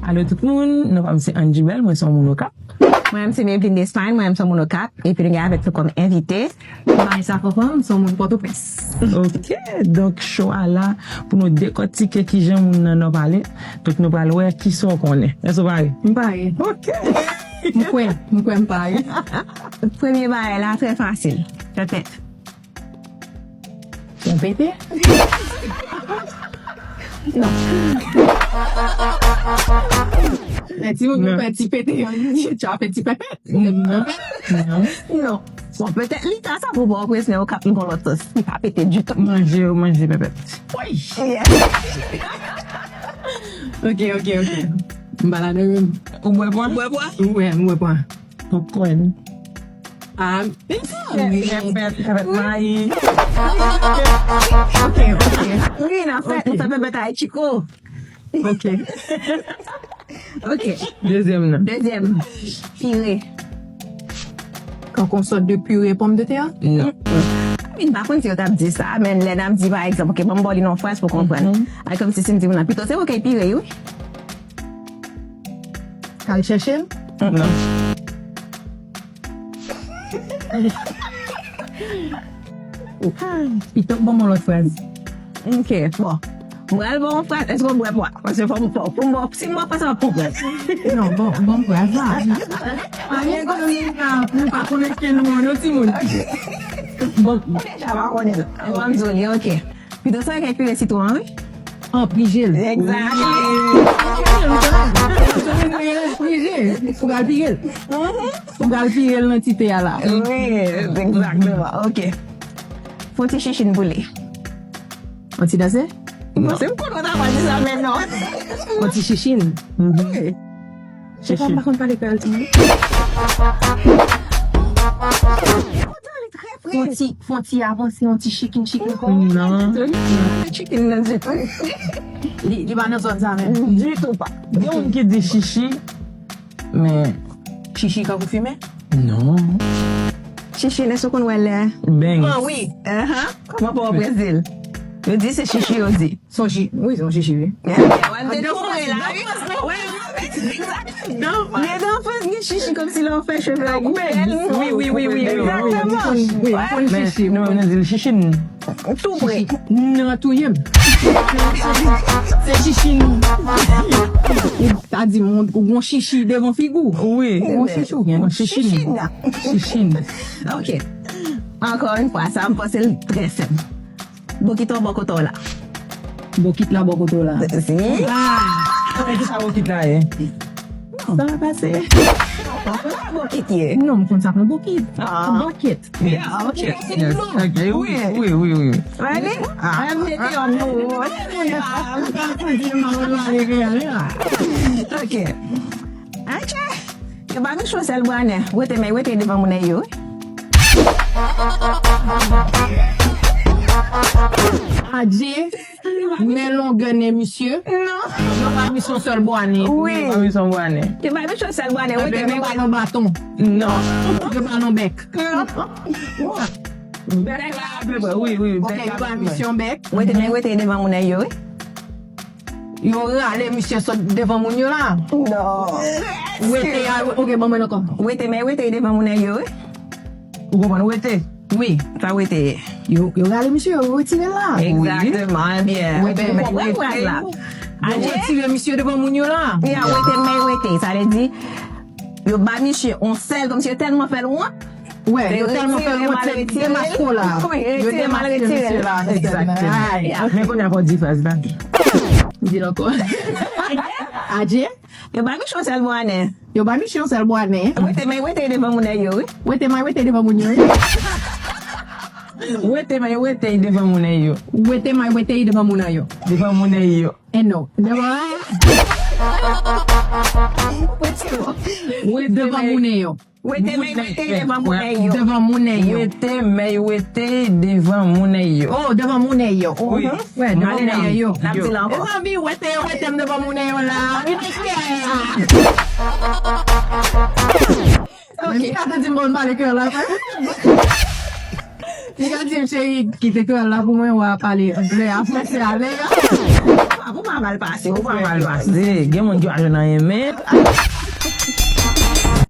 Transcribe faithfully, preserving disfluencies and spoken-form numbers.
Alo tout moun, non pa m se Angie Bell, mwen se yon moun Okap. Mwen menm se Maybelline Despagne, mwen menm se yon moun Okap, epi nou gen avèk nou kòm envite Vanessa Fanfan, m se yon moun Pòtoprens. Ok, donk show a la pou nou dekòtike kijan moun nan Nò pale. Donk nou pral wè kisa w konnen. Èske w pare? M pare. Ok. M kwè, m kwè m pare. Premye bagay la, trè fasil. Pèpèt. Yon pete? Non. Lè timoun yo fè ti pete, yo di, "Tcha fè ti pèpèt." Non. Non. Bon, petèt li ta sa pou Pòtoprens, men Okap li gon lòt sans. Li pa pete ditou. Manje, yo manje pèpèt. Woy! Yeah. Ok, ok, ok. M pa ladan menm. Ou bwè pwa? Ou bwè pwa? Wi, m bwè pwa. Popcorn. Ah, men sa. Pèpèt, pèpèt mayi. Ok, ok. Wi, n ap fè, n ap fè pèpèt a Chiko. Ok. Ok. Dezyèm nan. Dezyèm. Pire. Kankou yon sòt de pire pòmdetè? Non. M pa konn si yo t ap di sa, men lè n ap di, pa egzanp, ok, ban m ba w li nan yon fraz pou w konprann. Mhm. Ay, kòmsi si m di moun nan, pito se ou k pire, wi. K al chèche l? Non. Pito, ban m yon lòt fraz. Ok, bon. Mwen al ba w yon fraz, èske w bwè pwa? Paske fò m, fò, pou m ba w, si m ba w fraz, w ap konprann. Non, bon, bon fraz la. Pa gen kote m pa, m pa konnen ken nou an, non, timoun. Bon. Ou deja pa konnen l. Ban m di w li, ok. Pito sa gen pire sitwon an, wi. An pije l. Egzakteman. Pije l. Ou pral pire l. Ou pral pire l nan ti te a la. Wi, egzakteman. Ok. Fon ti chichin pou li. Yon ti danse? Mwen se m konn ou ta pral di sa, men non. Yon ti chichin. Wi. Chichin. M pa konn pale kreyòl, timoun. Fon ti, fon ti avanse, yon ti chikin, chikin kò. Non. Chikin nan ditou. Li, li pa nan zòn sa menm. Ditou pa. Gen moun ki di chichi, men chichi kankou fimen? Non. Chichi, èske w konn wè lè? Bangs. Ah, wi. Ahan. Kòman pa w Brezil? Yo di se chichi, yo di. Son chi-, wi, son chichi, wi. Wè, m te twonpe la, wi. Wè, men dan fans gen chichi kòmsi lè w fè cheve a koupe. Wi, wi, wi, wi, wi. Egzakteman. Wi, fon chichi. Nou menm nou di l chichin. Tou pre. Nan touye m. Se chichin. Ou ta di m ou gon chichi devan figi w. Wi. Ou gon chichi ou gen. Chichin. Chichin. Ok. Ankò yon fwa, sa m panse l trè senp. Bokit la bò kote w la. Bokit la bò kote w la. Si. Ah! Sa bokit la ye? Sa va pase. Bokit ye. Non, m konn sa pou bokit. Ah. Bokit. Yeah, ok. Yes. Ok, wi, wi, wi, wi. Ready? Ah. Mete yon nou. Ok. Ok. Yo pa miche yon sèl bwa nen. Wete men wete devan moun yo, wi. Adje, men longè nen misye. Non. Yo pa miche yon sèl bwa nen. Wi. Yo pa miche yon sèl bwa nen. Yo pa miche yon sèl bwa nen. Wete men wete. Yo pa nan baton. Non. Yo pa nan bèk. Non. Bèk la apeprè, wi, wi. Ok, yo pa miche yon bèk. Wete men wete devan moun yo, wi. Yo rale misye sot devan moun yo la. Non. Wete a, ok, ban mwen ankò. Wete men wete devan moun yo, wi. Ou konprann wete? Wi. Sa wete ye. Yo, yo rale misye, yo retire l la. Egzakteman, byen. Wete men wete. Yo retire misye devan moun yo la. Ya, wete men wete. Sa vle di, yo ba misye yon sèl, kòmsi yo tèlman fè l wont. Wè, yo tèlman fè l wont, se demaske w la. Wi, yo demaske misye la. Egzakteman. Men kounye a fò w di fraz la. Di l ankò. Adje. Yo ba miche yon sèl bwa nen. Yo ba miche yon sèl bwa nen. Wete men wete devan moun yo, wi. Wete men wete devan moun yo, wi. Wete men wete devan moun yo. Wete men wete devan moun yo. Devan moun yo. E non. Devan. Devan moun yo. Wete men wete devan moun yo. Devan moun yo. Wete men wete devan moun yo. Oh, devan moun yo. Wi. Wè, devan moun yo. N ap di l ankò. Mezanmi, wete yo wete m devan moun yo la. Ok. Li ka di m bon pale kreyòl la. Li ka di m cheri, kite kreyòl la pou mwen, w a pale anglè a, franse a, lè a. Ou pa mal pase, ou pa mal pase. Gen moun ki pa jwenn anyen, men.